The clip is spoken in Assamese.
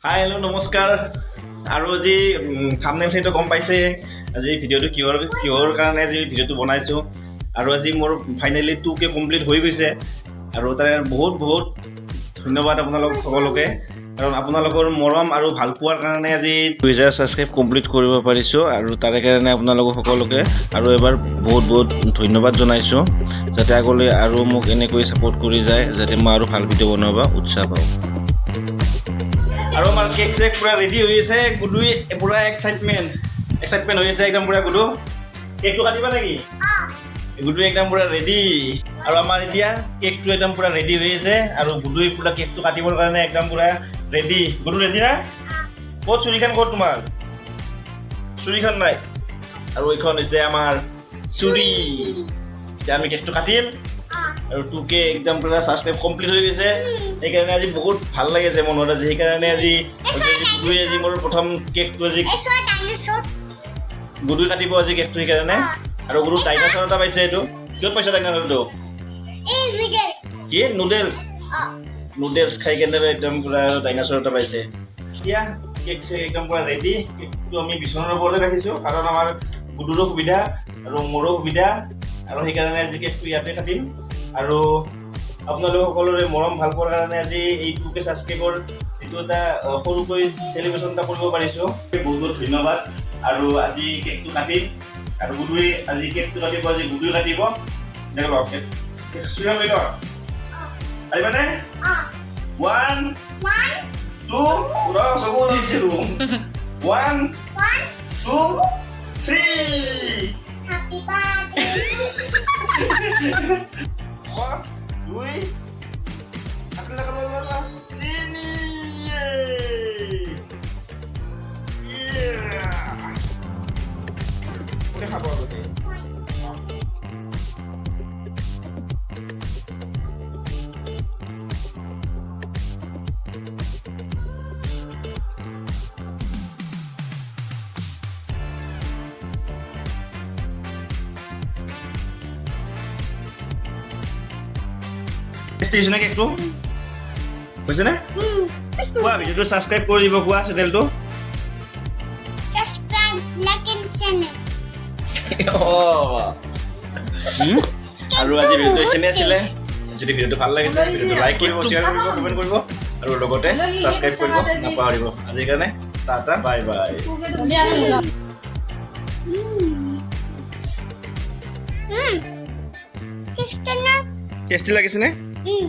হাই, হেল্ল', নমস্কাৰ। আৰু আজি থামনেল চাইতো গম পাইছে আজি ভিডিঅ'টো কিহৰ কিহৰ কাৰণে আজি ভিডিঅ'টো বনাইছোঁ। আৰু আজি মোৰ ফাইনেলি 2K complete হৈ গৈছে আৰু তাৰে বহুত বহুত ধন্যবাদ আপোনালোক সকলোকে, কাৰণ আপোনালোকৰ মৰম আৰু ভাল পোৱাৰ কাৰণে আজি 2000 ছাবস্ক্ৰাইব কমপ্লিট কৰিব পাৰিছোঁ। আৰু তাৰে কাৰণে আপোনালোক সকলোকে আৰু এবাৰ বহুত বহুত ধন্যবাদ জনাইছোঁ, যাতে আগলৈ আৰু মোক এনেকৈ ছাপোৰ্ট কৰি যায়, যাতে মই আৰু ভাল ভিডিঅ' বনাব উৎসাহ পাওঁ। আৰু আমাৰ কেক চেক পূৰা ৰেডি হৈ আছে। গুডুই পূৰা এক্সাইটমেণ্ট এক্সাইটমেণ্ট হৈ আছে একদম পূৰা। গুডু, কেকটো কাটিবা নেকি? গুডু একদম পূৰা ৰেডি। আৰু আমাৰ এতিয়া কেকটো একদম পূৰা ৰেডি হৈ আছে আৰু গুডুই পূৰা কেকটো কাটিবৰ কাৰণে একদম পূৰা ৰেডি। গুডু, ৰেডি না? ক'ত চুৰিখন? ক'ত তোমাৰ চুৰিখন? নাই। আৰু এইখন হৈছে আমাৰ চুৰি। এতিয়া আমি কেকটো কাটিম। আৰু 2K একদম পূৰা ছাবস্ক্ৰাইব কমপ্লিট হৈ গৈছে, সেইকাৰণে আজি বহুত ভাল লাগিছে মনত আজি। সেইকাৰণে আজি গুডুৱে আজি মোৰ প্ৰথম কেকটো আজি গুডুই কাটিব আজি কেকটো, সেইকাৰণে। আৰু গুডু ডাইনাছৰ এটা পাইছে। এইটো কিহত পাইছ ডাইনাছৰটো? কি নুডলছ? নুডলছ খাই কেনে একদম পূৰা ডাইনাছৰ এটা পাইছে। এতিয়া কেক চেক একদম পূৰা ৰেডি। কেকটো আমি বিচনাৰ ওপৰতে ৰাখিছোঁ, কাৰণ আমাৰ গুডুৰো সুবিধা আৰু মোৰো সুবিধা। আৰু সেইকাৰণে আজি কেকটো ইয়াতে কাটিম। আৰু আপোনালোক সকলোৰে মৰম ভাল পোৱাৰ কাৰণে আজি এই 2K ছাবস্ক্ৰাইবৰ যিটো এটা সৰুকৈ চেলিব্ৰেশ্যন এটা কৰিব পাৰিছোঁ। বহুত বহুত ধন্যবাদ। আৰু আজি কেকটো কাটিম আৰু গুডুৱে আজি কেকটো কাটিব। আজি গুডুৱে কাটিব। এনেকৈ লওক, কেক চুৰি লৈ লওক। পাৰিবানে? ওৱান, টু, চকু দিছিলোঁ। One, two, three. Happy birthday. এক, দুই, তিনি। Yeah! কোনে খাব আগতে? অ। টেষ্টি হৈছে নে? কেকটো হৈছেনে? কোৱা, ভিডিঅ'টো ছাবস্ক্ৰাইব কৰি দিব কোৱা চেনেলটো। Subscribe, like and channel. আৰু আজি ভিডিঅ'টো এইখিনিয়ে আছিলে। যদি ভিডিঅ'টো ভাল লাগিছে, ভিডিঅ'টো লাইক কৰিব, শ্বেয়াৰ কৰিব, কমেণ্ট কৰিব আৰু লগতে ছাবস্ক্ৰাইব কৰিব নাপাহৰিব। আজিৰ কাৰণে Tata, bye bye. Christina. Tasty লাগিছেনে? Mm.